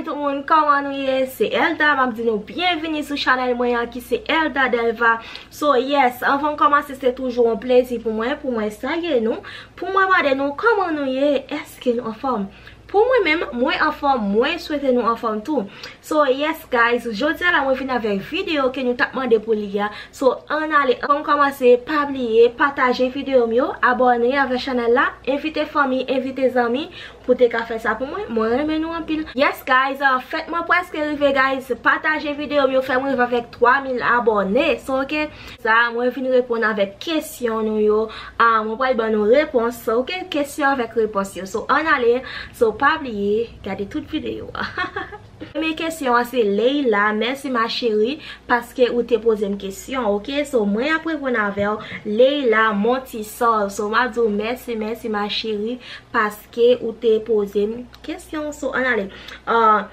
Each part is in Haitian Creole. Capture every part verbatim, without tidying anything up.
Tout moun, kòman nou ye? Se Elda, m ap di nou byenvini sou chanèl mwen an ki se Elda Delva. So yes, anvan m kòmanse, se toujou yon plezi pou mwen, pou mwen salye nou, pou mwen mande nou kòman nou ye, èske nou anfòm? Pou mwen menm, mwen anfòm, mwen swete nou anfòm tou. So yes guys, jodi a la mwen vin avèk videyo ke nou t ap mande pou li a. So ann ale, anvan m kòmanse, pa bliye pataje videyo m yo, abòne avèk chanèl la, envite fanmi, envite zanmi, pou te ka fè sa pou mwen. Mwen renmen nou anpil. Yes guys, uh, fèt mwen prèske rive guys. Pataje videyo m yo, fè mwen rive avèk twa mil abòne. So ok, sa mwen vin reponn avèk kesyon nou yo. Ah, mwen pral ban nou repons, ok? Kesyon avèk repons yo. So ann ale. So pa bliye gade tout videyo a. Premye kesyon an se Leila, mèsi ma chérie paske ou te poze m kesyon, ok? So mwen ap reponn avè w, Leila Montisol. So m ap di w mèsi, mèsi ma chérie paske ou te poze m kesyon. So ann ale. Uh,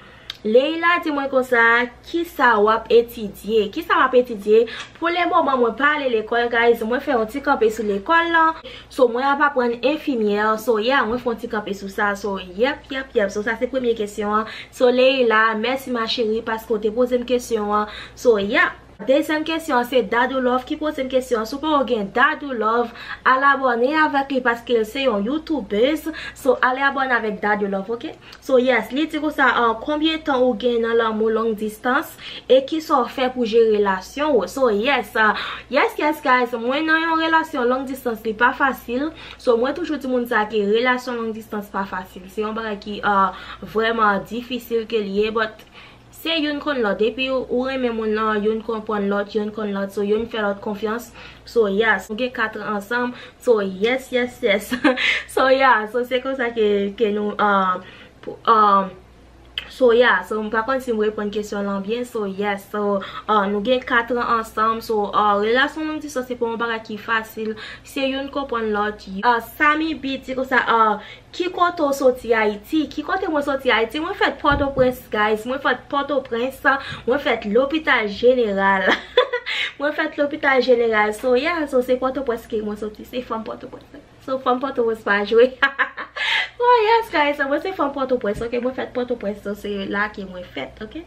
Leila di mwen konsa, kisa w ap etidye? Kisa m ap etidye? Pou le moman mwen pa ale lekòl guys, mwen fè yon ti kanpe sou lekòl lan. So mwen ap aprann enfimyè. So yeah, mwen fè yon ti kanpe sou sa. So yep, yep, yep. So sa se premye kesyon an. So Leila, mèsi ma chérie paske w te poze m kesyon an. So yeah. Dezyèm kesyon an se Dadou Love ki poze m kesyon an. Si w poko gen Dadou Love, al abòne avèk li paske l se yon youtubèz. So ale abòne avèk Dadou Love, ok? So yes, li di konsa, uh, konbyen tan ou gen nan lanmou long distance e kisa w fè pou jere relasyon ou? So yes, uh, yes, yes guys, mwen nan yon relasyon long distance, li pa fasil. So mwen toujou di moun sa ke relasyon long distance pa fasil. Se yon bagay ki, uh, vrèman difisil ke li ye, but se youn konn lòt. Depi ou, ou renmen moun nan, youn konprann lòt, youn konn lòt, so youn fè lòt konfyans. So yes, nou gen kat an ansanm. So yes, yes, yes. So yeah, so se konsa ke, ke nou, uh, pou, uh, so yeah, so m pa konn si m reponn kesyon lan byen. So yes, so uh, nou gen kat an ansanm. So uh, relasyon long distance se pa yon bagay ki fasil. Se youn konprann lòt. Uh, Samy B di konsa, uh, ki kote w soti Ayiti? Ki kote mwen soti Ayiti? Mwen fèt Pòtoprens guys. Mwen fèt Pòtoprens. Mwen fèt Lopital Jeneral. Mwen fèt Lopital Jeneral. So yeah, so se Pòtoprens ke mwen soti. Se fanm Pòtoprens. So fanm Pòtoprens pa jwe. Oh yes guys, so mwen se fanm Pòtoprens, ok? Mwen fèt Pòtoprens, so se la ke mwen fèt, ok?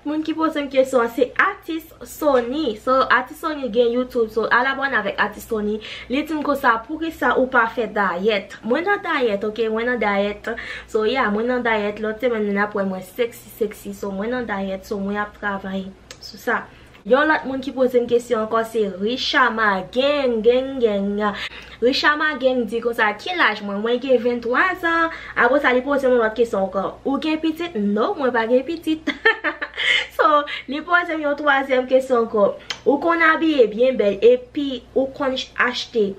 Moun ki poze m kesyon an se Atis Sony. So Atis Sony gen YouTube, so al abòne avèk Atis Sony. Li di m konsa, poukisa ou pa fè dayèt? Mwen nan dayèt, ok? Mwen nan dayèt. So yeah, mwen nan dayèt. Lòt semèn nou ap wè mwen sexy, sexy. So mwen nan dayèt, so mwen ap travay sou sa. Yon lòt moun ki poze m kesyon ankò se Richama Gang, Gang, Gang. Richama Gang di konsa, ki laj mwen? Mwen gen venntwa zan. Apre sa, li poze m yon lòt kesyon ankò. Ou gen pitit? Non, mwen pa gen pitit. So, li poze m yon twazyèm kesyon ankò. Ou konn abiye byen bèl epi ou konn ch-, achte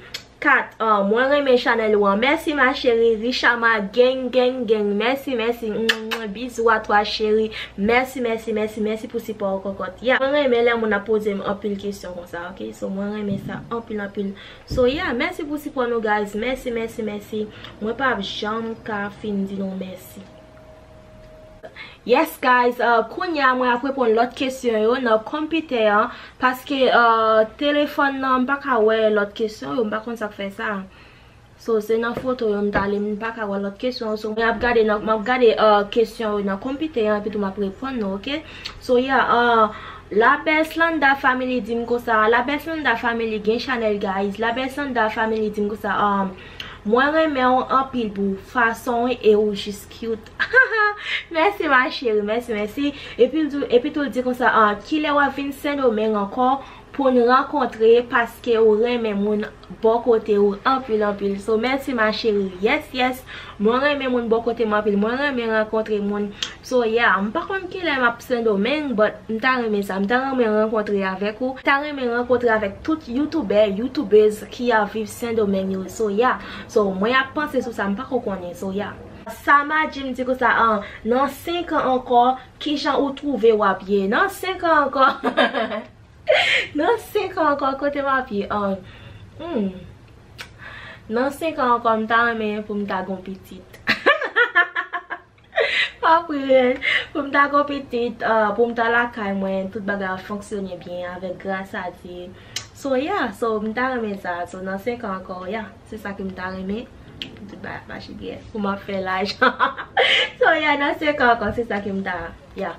kat, ah, mwen renmen chanèl ou an. Mèsi ma chérie, Richama Gang, Gang, Gang. Mèsi, mèsi. Mwah, mwah. Bizou a twa chérie. Mèsi, mèsi, mèsi, mèsi pou sipò ou kòkòt. Yeah. Mwen renmen lè moun ap poze m anpil kesyon konsa, ok? So mwen renmen sa anpil, anpil. So yeah, mèsi pou sipò nou guys. Mèsi, mèsi, mèsi. Mwen p ap janm ka fin di nou mèsi. Yes guys, uh, kounye a mwen ap reponn lòt kesyon yo nan konpitè an, paske, uh, telefòn nan m pa ka wè lòt kesyon yo, m pa konn sa k fè sa. So se nan foto yo m t ale, m pa ka wè lòt kesyon yo. So mwen ap gade nan, m ap gade, uh, kesyon yo nan konpitè an, epi tou m ap reponn nou, ok? So yeah, uh, La Best Landa Family di m konsa, La Best Landa Family gen chanèl guys. La Best Landa Family di m konsa, um, mwen renmen w anpil pou fason w e ou jis cute. Mèsi ma chérie, mèsi, mèsi. Epi l di, epi tou l di konsa, ah, kilè w ap vin Sendomeng ankò pou n rankontre paske ou renmen moun bò kote ou anpil, anpil. So mèsi ma chérie. Yes, yes. Mwen renmen moun bò kote m anpil. Mwen renmen rankontre moun. So yeah, m pa konn kilè m ap Sendomeng, but m ta renmen sa. M ta renmen rankontre avèk ou. M ta renmen rankontre avèk tout youtubè, youtubèz ki ap viv Sendomeng yo. So yeah. So mwen ap panse sou sa, m pa ko konnen. So yeah. Sama Jim di konsa, ah, nan senk an ankò, kijan ou twouve w ap ye? Nan senk an ankò. Nan senk an ankò, kote m ap ye? Ah, hmm. Nan senk an ankò, m ta renmen pou m ta gon pitit. Pa pri, pou m ta gon pitit, ah, pou m ta lakay mwen, tout bagay ap fonksyone byen avèk gras a Dye. So yeah, so m ta renmen sa. So nan senk an ankò, yeah, se sa ke m ta renmen. Tout bagay ap mache byen pou m ap fè lajan. So, yeah, nan se ka ankò, se sa ke m ta, yeah.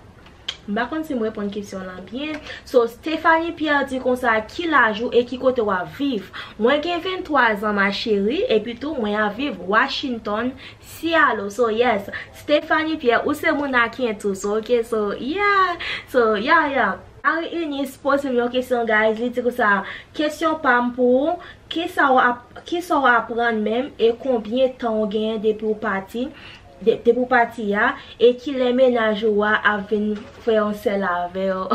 M pa konn si m reponn kesyon lan byen. So, Stephanie Pierre di konsa, ki laj ou e ki kote w ap viv? Mwen gen venntwa zan, ma chérie, epi tou, mwen ap viv Washington, Seattle. So, yes, Stephanie Pierre, ou se moun Aken tou. So, ok, so, yeah. So, yeah, yeah. Marie Eunice poze m yon kesyon, guys. Li di konsa, kesyon pa m pou ou, kisa w ap, kisa w aprann menm e konbyen tan w genyen depi w pati, de, depi w pati a, e kilè mennaj ou a ap vin fè yon sèl avè w?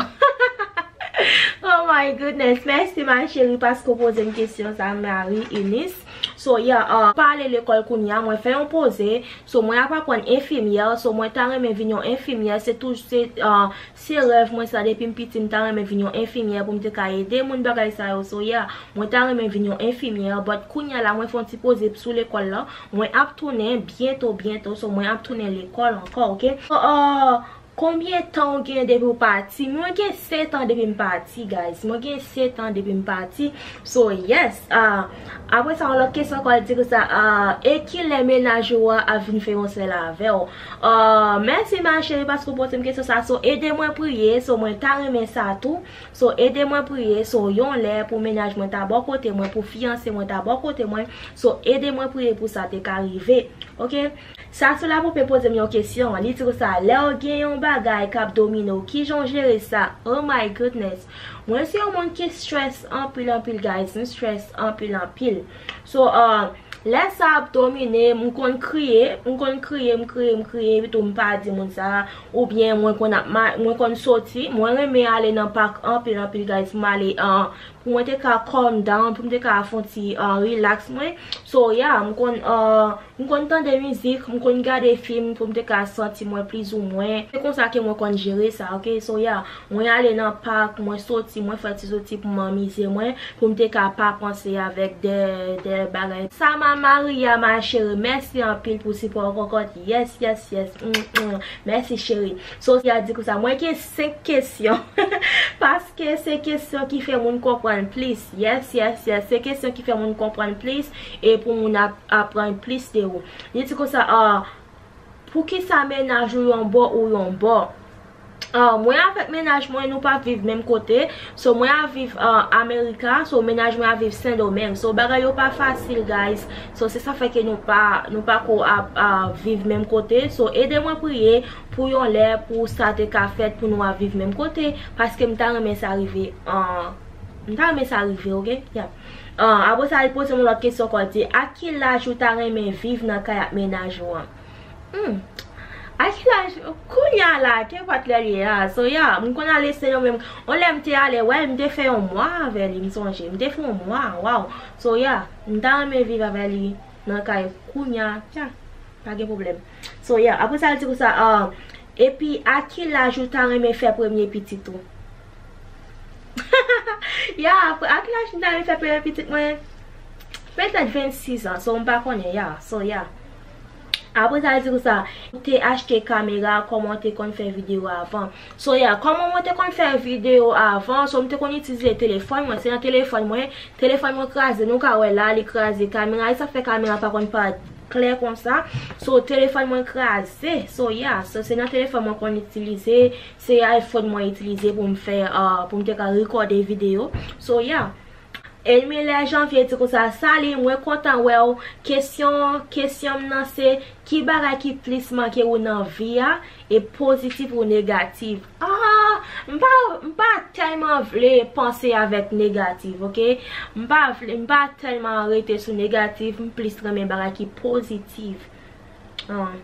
Oh my goodness. Mèsi, ma chérie, paske w poze m kesyon sa, Marie Eunice. So, yeah, uh, pa ale lekòl kounye a, mwen fè yon poze. So, mwen ap aprann enfimyè. So, mwen ta renmen vin yon enfimyè. Se tou, se, uh, se rèv mwen sa depi m piti, m ta renmen vin yon enfimyè pou m te ka ede moun bagay sa yo. So, yeah, mwen ta renmen vin yon enfimyè. But kounye a la, mwen fè yon ti poze sou lekòl la. Mwen ap tounen byento, byento. So, mwen ap tounen lekòl ankò, ok? So, uh, Konbyen tan w gen depi w pati? Mwen gen sèt an depi m pati, guys. Mwen gen sèt an depi m pati. So, yes. Ah, apre sa, yon lòt kesyon ankò, l di konsa, ah, e kilè mennaj ou a ap vin fè yon sèl avè w? Ah, mèsi, ma chérie, paske w poze m kesyon sa. So, ede mwen priye. So, mwen ta renmen sa tou. So, ede mwen priye. So, yon lè pou mennaj mwen ta bò kote mwen, pou fiyanse mwen ta bò kote mwen. So, ede mwen priye pou sa te ka rive. Ok? Sasou Lapoupée poze m yon kesyon. Li di konsa, lè w gen yon bagay k ap domine w, kijan w jere sa? Oh my goodness. Mwen se yon moun ki stress anpil, anpil, guys. M stress anpil, anpil. So, uh, lè sa ap domine, m konn kriye, m konn kriye, m kriye, m kriye, epi tou m pa di moun sa, oubyen mwen konn ap ma-, mwen konn soti, mwen renmen ale nan pak anpil, anpil, guys, pou m ale, uh, pou mwen te ka calm down, pou m te ka fè yon ti, uh, relax mwen. So, yeah, m konn, uh, m konn tande mizik, m konn gade fim pou m te ka santi mwen plizoumwen. Se konsa ke mwen konn jere sa, ok? So, yeah, mwen ale nan pak, mwen soti, mwen fè ti soti pou m anmize mwen, pou m te ka pa panse avèk de, de bagay. Sama Maria, ma chérie, mèsi anpil pou sipò w, kòkòt. Yes, yes, yes. Mm, mm. Mèsi, cheri. So, y a di konsa, mwen gen senk kesyon. Paske se kesyon ki fè moun konprann plis. Yes, yes, yes. Se kesyon ki fè moun konprann plis e pou moun ap, aprann plis de ou. Li di konsa, ah, poukisa mennaj ou yon bò ou yon bò? Ah, mwen avèk mennaj mwen, nou pa viv menm kote. So, mwen ap viv, ah, Amerika. So, mennaj mwen ap viv Sendomeng. So, bagay yo pa fasil, guys. So, se sa fè ke nou pa, nou pa ko ap, ah, viv menm kote. So, ede mwen priye pou yon lè, pou sa te ka fèt, pou nou ap viv menm kote. Paske m ta renmen sa rive, ah, m ta renmen sa rive, ok? Yeah. Ah, apre sa, li poze m yon lòt kesyon ankò, li di, a ki laj ou ta renmen viv nan kay ak mennaj ou an? Hmm. A ki laj, kounye a la, kenpòt lè l ye a. So, yeah, m konn ale Sendomeng. On lè m te ale wè l, m te fè yon mwa avè li, m sonje. M te fè yon mwa, waw. So, yeah, m ta renmen viv avè li nan kay kounye a. Yeah, pa gen pwoblèm. So, yeah, apre sa, l di konsa, ah, epi a ki laj ou ta renmen fè premye pitit ou? Ya, apre, a ki laj m ta renmen fè premye pitit mwen? Petèt vennsis an, so m pa konnen, ya, so ya. Apre sa, l di konsa, ou te achte kamera, kòman w te konn fè videyo avan? So, ya, kòman mwen te konn fè videyo avan? So, m te konn itilize telefòn mwen, se nan telefòn mwen, telefòn mwen kraze, nou ka wè la, li kraze, kamera, e sa fè kamera pa konn parèt klè konsa. So, telefòn mwen kraze, so, ya, so, se nan telefòn mwen konn itilize, se iPhone mwen itilize pou m fè, ah, pou m te ka rekòde videyo. So, ya. Elmile Janvier di konsa, "Sali, mwen kontan wè w. Kesyon, kesyon m nan se, ki bagay ki plis make ou nan vi a, e pozitif ou negatif?" Ah, m pa, m pa tèlman vle panse avèk negatif, ok? M pa vle, m pa tèlman rete sou negatif, m plis renmen bagay ki pozitif. Ah.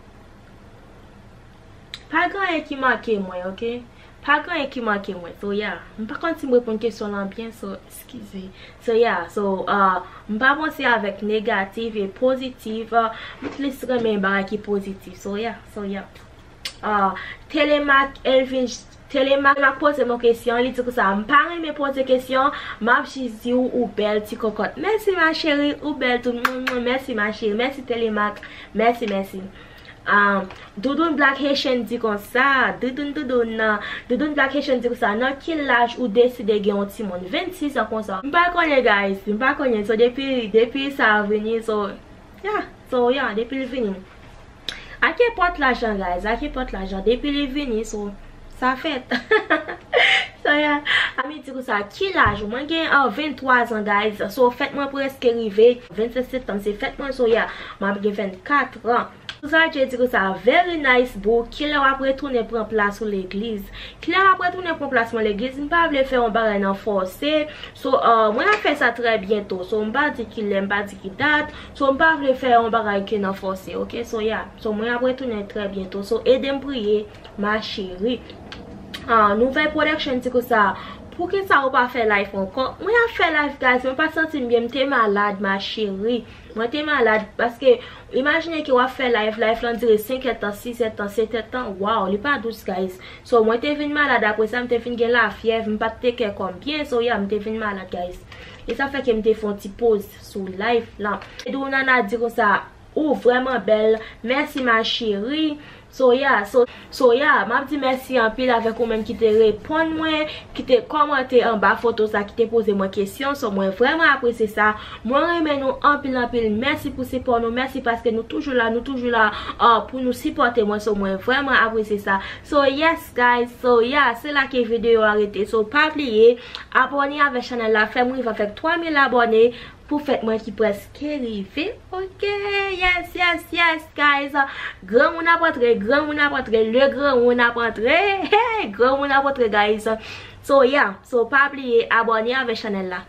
Pa gen anyen ki make mwen, ok? Pa gen anyen ki make mwen. So, yeah. M pa konn si m reponn kesyon lan byen, so, eskize. So, yeah. So, uh, m pa panse avèk negatif e pozitif. Uh, m plis renmen bagay ki pozitif. So, yeah. So, yeah. Uh, Telemac Elvin, Telemac poze m yon kesyon. Li di konsa, "M pa renmen poze kesyon. M ap jis di w ou bèl ti kòkòt." Mèsi, ma chérie. Ou bèl tou. Mèsi, ma chérie. Mèsi, Telemac. Mèsi, mèsi. Ah, Doudoun Black Haitian di konsa, Doudoun, Doudoun, nan, Doudoun Black Haitian di konsa, nan ki laj ou deside gen yon timoun? Vennsis an konsa. M pa konnen, guys, m pa konnen. So, depi, depi sa vini, so, yeah, so, yeah, depi l vini. Ak enpòt lajan, guys, ak enpòt lajan, depi li vini, so, sa fèt. So, yeah. Ami di konsa, ki laj ou? Mwen gen uh, venntwa zan, guys. So, fèt mwen prèske rive. Vennsenk septanm, se fèt mwen, so, yeah. Mwen ap gen vennkat an. Sa Jay di konsa, very nice boo, kilè w ap retounen pran plas ou legliz? Kilè w ap retounen pran plas mwen legliz? M pa vle fè yon bagay nan fòse. So, uh, mwen ap fè sa trè byento. So, m pa di kilè, m pa di ki dat. So, m pa vle fè yon bagay ke nan fòse, ok? So, yeah. So, mwen ap retounen trè byento. So, ede m priye, ma chérie. Ah, Nouvèl Production di konsa, poukisa ou pa fè live ankò? Mwen ap fè live, guys, mwen pa santi m byen, m te malad, ma chérie. Mwen te malad, paske imajine ke w ap fè live, live lan dire senk èdtan, sis èdtan, sèt èdtan, wow, li pa dous, guys. So, mwen te vin malad, apre sa, m te vin gen lafyèv, m pa t te kè kò m byen, so, yeah, m te vin malad, guys. E sa fè ke m te fè yon ti poz sou live lan. Edou Nana di konsa, ou vrèman bèl, mèsi ma chérie. So, yeah, so, so, yeah, m ap di mèsi anpil avèk ou menm ki te reponn mwen, ki te kòmante anba foto sa, ki te poze mwen kesyon. So, mwen vrèman apresye sa. Mwen renmen nou anpil, anpil. Mèsi pou sipò nou. Mèsi paske nou toujou la, nou toujou la uh, pou nou sipòte mwen. So, mwen vrèman apresye sa. So, yes, guys. So, yeah, se la ke videyo a rete. So, pa bliye, abòne avèk chanèl la. Fè m rive avèk twa mil abòne. Pou fèt mwen ki prèske rive. Ok, yes, yes, yes, guys. Granmoun ap antre, granmoun ap antre, le granmoun ap antre. Hey, granmoun ap antre, guys. So, yeah, so pa bliye abòne avèk chanèl la.